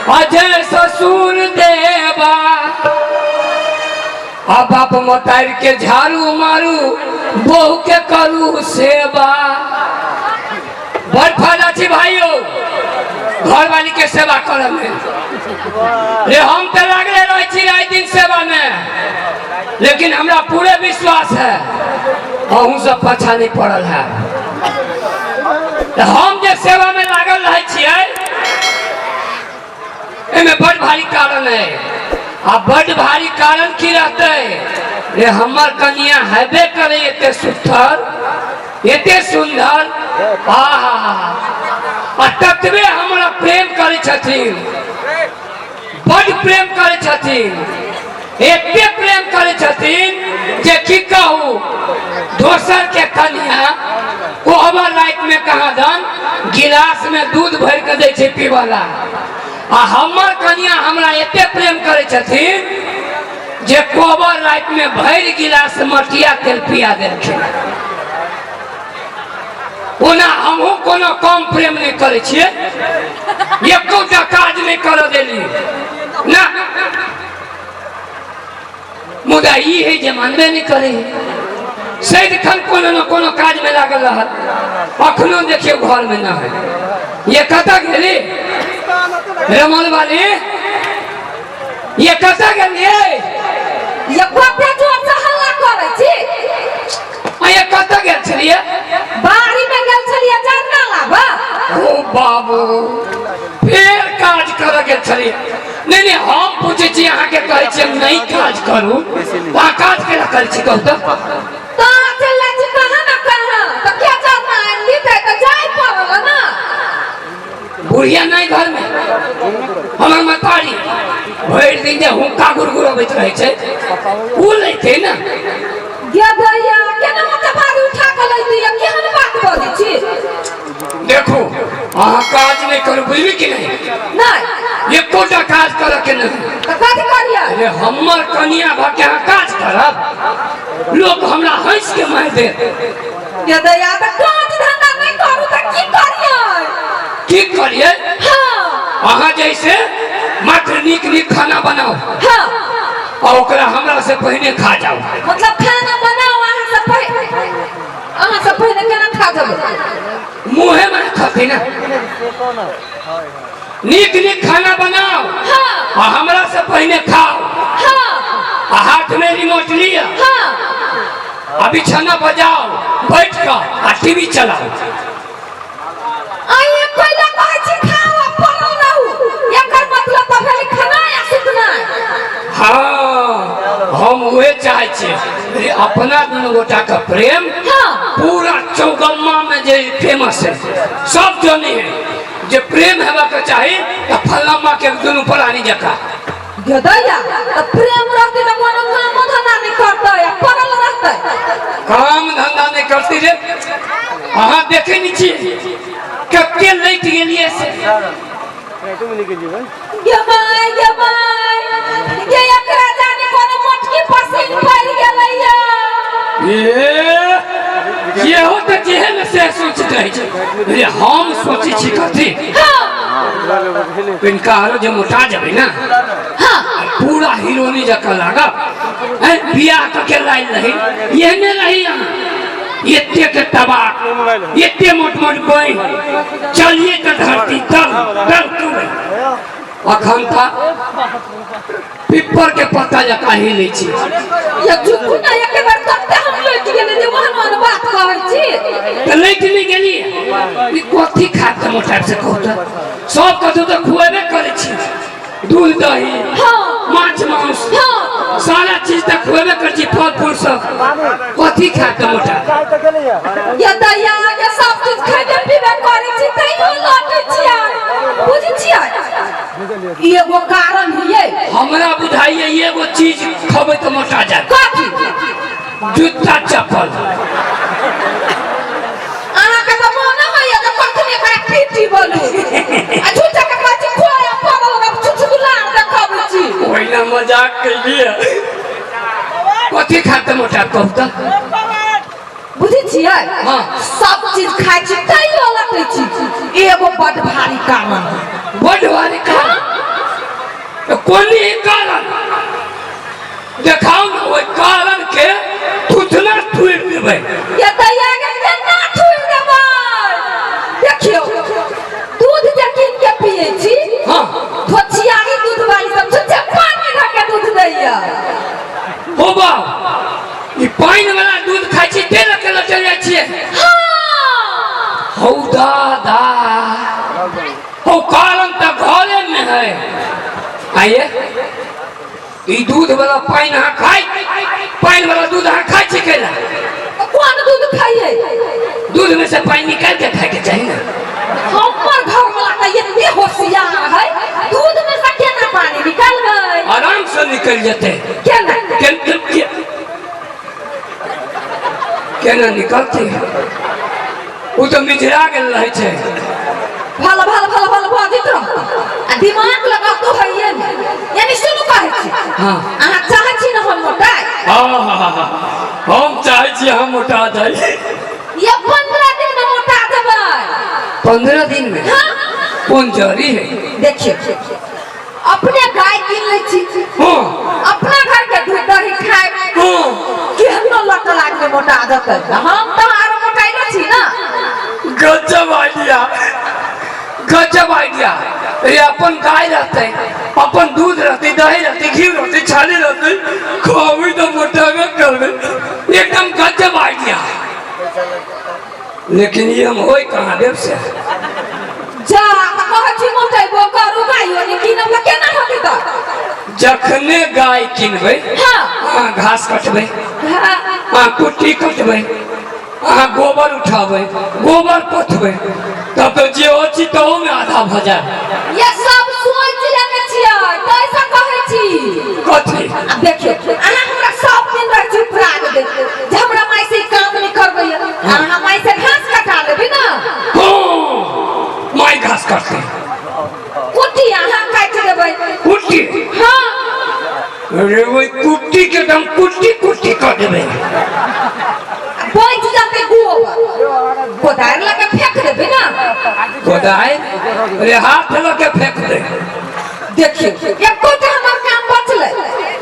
अजय ससुर देवा आ बाप मोतारि के झाड़ू मारू बहु के करू सेवा। बड़ फायदा छी भाइयो घरवाली के सेवा करऽ में। रे हम तऽ लागले रहै छी राति दिन सेवा में, लेकिन हमरा पूरे विश्वास है अहूँ सब पाछा नहीं पड़ल है। तऽ हम जे सेवा में लागल रहै छियै एहिमे बड़ भारी कारण है। आ बड़ भारी कारण की रहतै रे, हमर कनिया हेबे करे एते सुथर एते सुंदर, आहा आ ततबे हमरा प्रेम करै छथिन, बड़ प्रेम करै छथिन, एते प्रेम करै छथिन जे की कहू। दोसर के कनिया कोहबर राति में कहाँ दन गिलास में दूध भरि के दै छै पीबला, आ हमर कनिया हमरा एते प्रेम करै छथिन जे कोहबर राति में भरि गिलास मटिया तेल पिया देलखिन। ओना हमहूँ कोनो कम प्रेम नहि करै छियै, एकोटा काज नहि करऽ देली ना, मुदा ई है जे मानबे नहि करे है, सदिखन कोनो न कोनो काज में लागल रहल। अखनो देखियौ घर में न है। ये कतऽ गेली रमल वाली, ये कतऽ गेलियै? ये कते जोर से हल्ला करै छी? आ ये कतऽ गेल छलियै? बाड़ी में गेल छलियै जरना लाबऽ। ओ बाबू फेर काज करऽ गेल छलियै? नहीं नहीं हम पूछै छी अहाँके, कहै छी हम नहीं काज करू, अहाँ काज केना करै छी कहू तऽ? तऽ अहाँ चलि जाइ छी कहाँ न कहाँ, तऽ के जरना आनि दितै, तऽ जाय पड़ल ना। बुढ़िया नहीं घर में, हमर मतारी भरि दिन जे हुक्का गुड़गुड़बैत रहै छै ओ लैते ना। गे भैया केना मत भारी उठा के लैती, केहन बात बजै छी? देखो अहाँ काज नहीं करू, बुझली कि नहीं? नहीं एकोटा काज करऽ के नहीं। तऽ कथी करियै? अरे हमर कनिया भऽ के अहाँ काज करब, लोक हमरा हंसि के मारि देत। गे दैया तऽ काज धंधा नहीं करू तऽ की करियै? की करियै? हाँ। अहाँ जैसे मात्र नीक नीक खाना बनाओ। हाँ। आ ओकरा हमरा से पहिने खा जाओ। मतलब खाना बनाओ अहाँ से पहिले, अहाँ से पहिने केना खा जेबै? मुँहे में खती ना। नीक नीक खाना बनाओ। हाँ। आ हमरा से पहिने खाओ। हाँ। आ हाथ में रिमोट लिया। हाँ। आ बिछाना बजाओ बैठ कर आ टीवी चलाओ। आइए पहिले कहै छी खाओ आ पड़ल रहू, एकर मतलब तऽ भेलै खेनाइ आ सुतनाइ। हाँ हम उहे चाहै छियै रे, अपना दुनू गोटा के प्रेम। हाँ। पूरा चौगम्मा में जे फेमस है सब जाने है जे प्रेम हेबा के चाही तऽ फल्लामा के दुनू प्राणी जकाँ। गे दैया तऽ प्रेम रहतै तऽ कोनो कामो धंधा नहि करतै आ पड़ल रहतै। काम धंधा नहि करतै रे, अहाँ देखै नहि छियै कते लटि गेलियै से। गे माय गे माय गे, एकरा जाने कोनो मोटकी पसीन पड़ि गेलैया। ए इहो तऽ जेहे ने से सोचैत रहै छै। रे हम सोचै छी कथी, हाँ। इनका आरो जे मोटा जेबै ना। हाँ। पूरा हीरोनी जकाँ लागब। हैं बियाह कऽ के लायल रही, एहने रही अहाँ, एते के तबाक एते मोट मोट बनि चलिए तऽ धरती तल तल तुरे। अखन तऽ पिपर के पत्ता जकाँ हिलै छी। ये चुप ना, एक बेर तते हम लटि गेलै जे ओहन ओहन बात कहै छी। तऽ लटि नहि गेलियै? ई कथी खा के मोटायब से कहू तऽ? सब कथू तऽ खुएबे करै छी, दूध दही। हाँ। माछ मांस। हाँ। सारा चीज तऽ खुएबे करै छी, फल फूल सब, कथी खा के मोटायब? ये दैया ये सब चीज खैबे पीबे करै छी तैयो लटै छियै, बुझै छियै? ई एगो कारण हियै। हमरा बुझाइए एगो चीज खबै तऽ मोटा जायत। कथी? जूता चप्पल। अहाँके तऽ मोन होइए जे कखनी एकरा पीटी बोलू, आ झूठा के कहै छी खोया पड़ल रहब चुचुगुलार देखबै छी। ओहिना मजाक कैलियै। कथी खा के मोटा कहू तऽ? बुझै छियै? हाँ। सब चीज खाइ छी तैयो लटै छी, एगो बड भारी कारण है। बड भारी कारण? तऽ कोन ही कारण देखाउ ने ओहि कारण के थुथना थुरि देबै। ये दैया के केना थुरि देबै? देखियौ, दूध जे कीन के पियै छी, धोछियाही दूध वाली सब छुच्छे पानि धऽ के दूध दैया। हो बाप, ई पानि वाला दूध खाइ छी ते लऽ के लचल जाइ छियै। हौ दादा, हौ कारण तऽ घरे में है। आइए ई दूध वाला पानि अहाँ खाइ, पानि वाला दूध अहाँ खाइ छी कैला? कोन दूध खाइए? दूध में से पानि निकालि के खाइके चाही ने। हमर घर वाला तऽ एते होशियार है, दूध में से केना पानि निकालबै? आराम से निकलि जेतै। केना? केना निकलतै? ओ तऽ मिझरा गेल रहै छै। भल भल भल भल बजैत रह आ दिमाग लगा तो हइए ने। यानी सुनू, कहै छी। अहाँ चाहै छी ने हम मोटाइ? हाँ, हम चाहै छी हम मोटा जाइ। ये 15 दिन में मोटा देबै। 15 दिन में? हाँ। कोन जरी है? देखियौ, अपने गाय कीन लै छी, अपना घर के दूध दही खाय, केहनो लटल आदमी मोटा जेतै। हम तऽ आरो मोटाइलो छी ना। गजब आइडिया, गजब आइडिया। ये अपन गाय रहते, अपन दूध रहते, दही रहते, घी रहते, छाली रहते, खावी तो मोटाबे करबे। एकदम गजब आइडिया। लेकिन ये हम होय कहाँ देव से? जा तऽ कहै छी मोटेबो करू, गायो नहि कीनब तऽ केना होतै? तऽ जखने गाय किनबै, अहाँ घास कटबै, अहाँ कुट्टी कटबै, अहाँ गोबर उठाबै, गोबर पोथबै, तब तऽ जे अछि तहूमे आधा भऽ जायत। ये सब सोच लेने छियै तैसे कहै छी। कथी? आब देखियौ, अहाँ हमरा सब दिन रहै छी उपराग दैत जे हमरा माय से ई काम नहि करबै। अहाँ माय से घास कटा लेबै ने? हाँ, माय घास काटतै। कुट्टी अहाँ काटि देबै। कुट्टी? हाँ। अरे ओहि कुट्टी के एकदम कुट्टी कुट्टी कऽ देबै। बचि जेतै गोबर, कोदारि लऽ के फेंक देबै ने? कोदारि? अरे हाथ लऽ के फेंक दे। देखियौ, एकोटा हमर काम बचलै?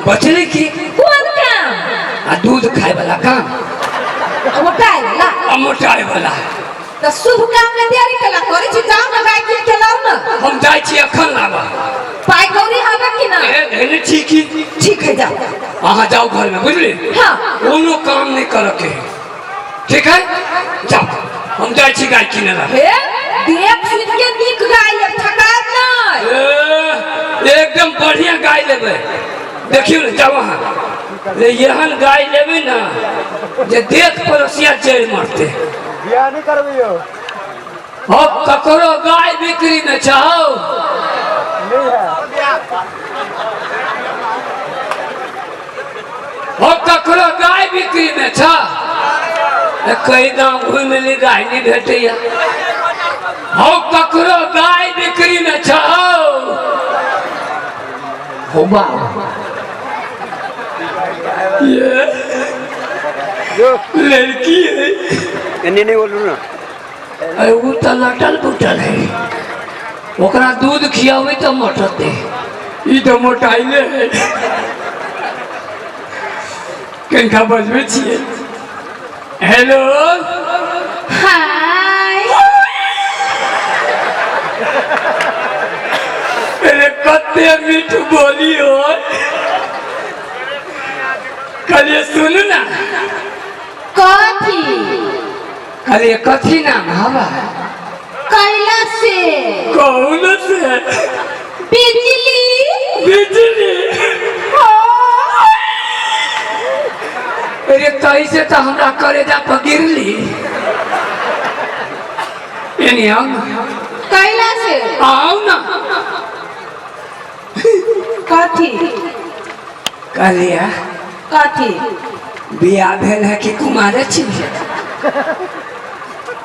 बचलै की? कोन काम? आ दूध खाय वाला काम। मोटाइ वाला? आ मोटाइ वाला। तऽ शुभ काम में देरी केला करै छी? जाउ ने, गाय कीन के लाउ ने। हम जाइ छी अखन लाबऽ। पाइ कौड़ी हवे कि ना? ए, धेने छी की। ठीक है, जाओ। अहाँ जाओ घर में, बुझली? हाँ। कोनो काम नहीं करऽ के है, ठीक है? जाओ, हम जाइ छी गाय किने ला। हे, देख सुन के नीक गाय लेब, ठकायब नहि। ए, एकदम बढ़िया गाय लेबै। देखियौ ने, जाओ अहाँ। रे एहन गाय लेबै ने जे देख पड़ोसिया जड़ि मरतै। बियाह नहीं करबै यौ? अब ककरो गाय बिक्री में चाहो? नहीं है। हो ककरो गाय बिक्री में छ? कई गाँव घूमि ली, गाय नहीं भेटैया। हो ककरो गाय बिक्री में छ? हो बाबा, ये लड़की है। एने नहीं बोलू ना। अरे उ तऽ लटल बुटल है, ओकरा दूध खियाबै तऽ मोटतै, ई तऽ मोटाइले है। कनिका बजबै छियै। हेलो। हाय। अरे कते मीठ बोली हो। कहलिए सुनू ना। कथी? कहलिए कथी नाम हवा? कैला से। कौन से? बिजली। बिजली? अरे तही से तो हमरा करेजा पर गिरली। एनी आओ ना। कैला से? आओ ना। कथी? कहलिए कथी? बियाह भेल है कि कुमारे छी?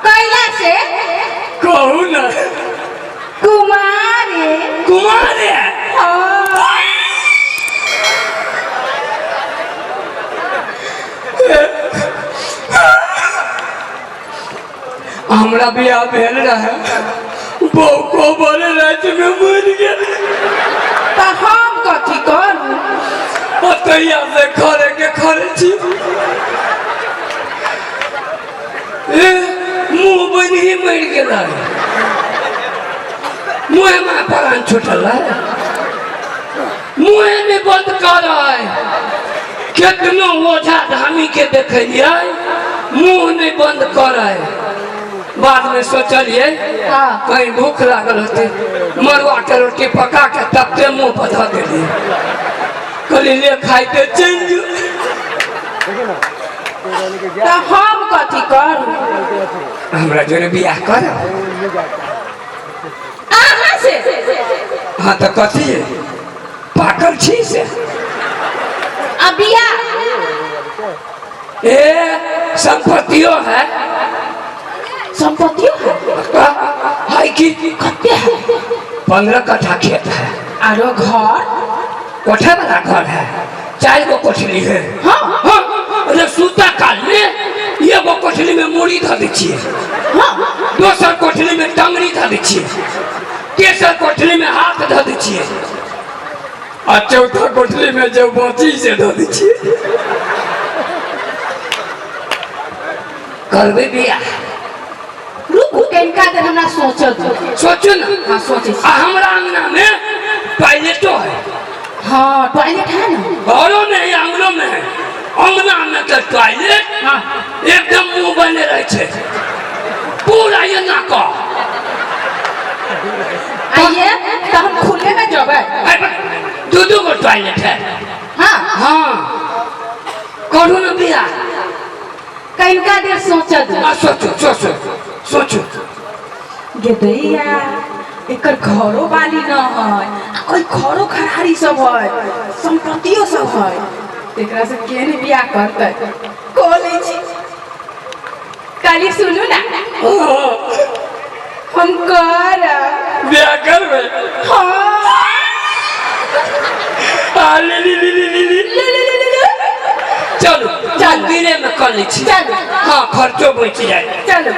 कैला से? कहू ना। कुमारे। कुमारे? हाँ। हमरा बियाह भेल रहे, बहु को बोले रात में मर गेल। तऽ हम कहिया से खरे के खरे छी। ए, मुंह बनि ही मरि गेल है, मुँह में प्राण छूटल है, मुँह में बंद कर है। केतनो ओझा धामी के देखलियै मुँह नहीं बंद कर है। बाद में सोचलिए कहीं भूख लागल होते, मरुआ के रोटी पका के तबते मुँह पर धऽ देलियै, कहलियै ले खाइ के चलि जो। तऽ हम कथी करू? हमरा जोरे बियाह कर। अहाँ से? हाँ तऽ कथी है, पाकल छी से? आ बियाह? ए, संपत्तियो है। संपत्तियो है? है की? कते है? 15 कट्ठा खेत है। आरो घर? कोठे वाला घर है, 4 गो कोठली है। हाँ। हाँ, अरे सूता काल में एगो कोठली में मूड़ी धऽ दै छियै। हाँ। दोसर कोठली में टंगरी धऽ दै छियै, तेसर कोठली में हाथ धऽ दै छियै, आ चौथा कोठली में जब बची से धऽ दै छियै। करबै बियाह? रुकू कनिका देर, हमरा सोचऽ दियौ। सोचू ना। हाँ, सोचै छी। आ हमरा अंगना में टॉयलेटो है। हाँ, टॉयलेट है ना? घरों में है, अंगनों में है। अंगना में के टॉयलेट एकदम मुंह बने रहे छै पूरा, एना कऽ। आइए तऽ हम खुले में जेबै। दू दू गो टॉयलेट है। हाँ। हाँ, करू ना बियाह। कनिका देर सोचऽ दियौ। आ, सोचो सोचो सोचो। गेदैया, एकर घरो वाली न है, आ कोई घरो घरारी सब है, संपत्तियो सब है, एकरा से के ने बियाह करतै? कह लै छी। काली सुनू ना, हम करब। बियाह करबै? हाँ। आ, ली ली ली ली ली ली। ले ले ले ले ले। चलू, मंदिरे में कर लै छी। चलू। हाँ, खर्चो बचि जाए। चलू।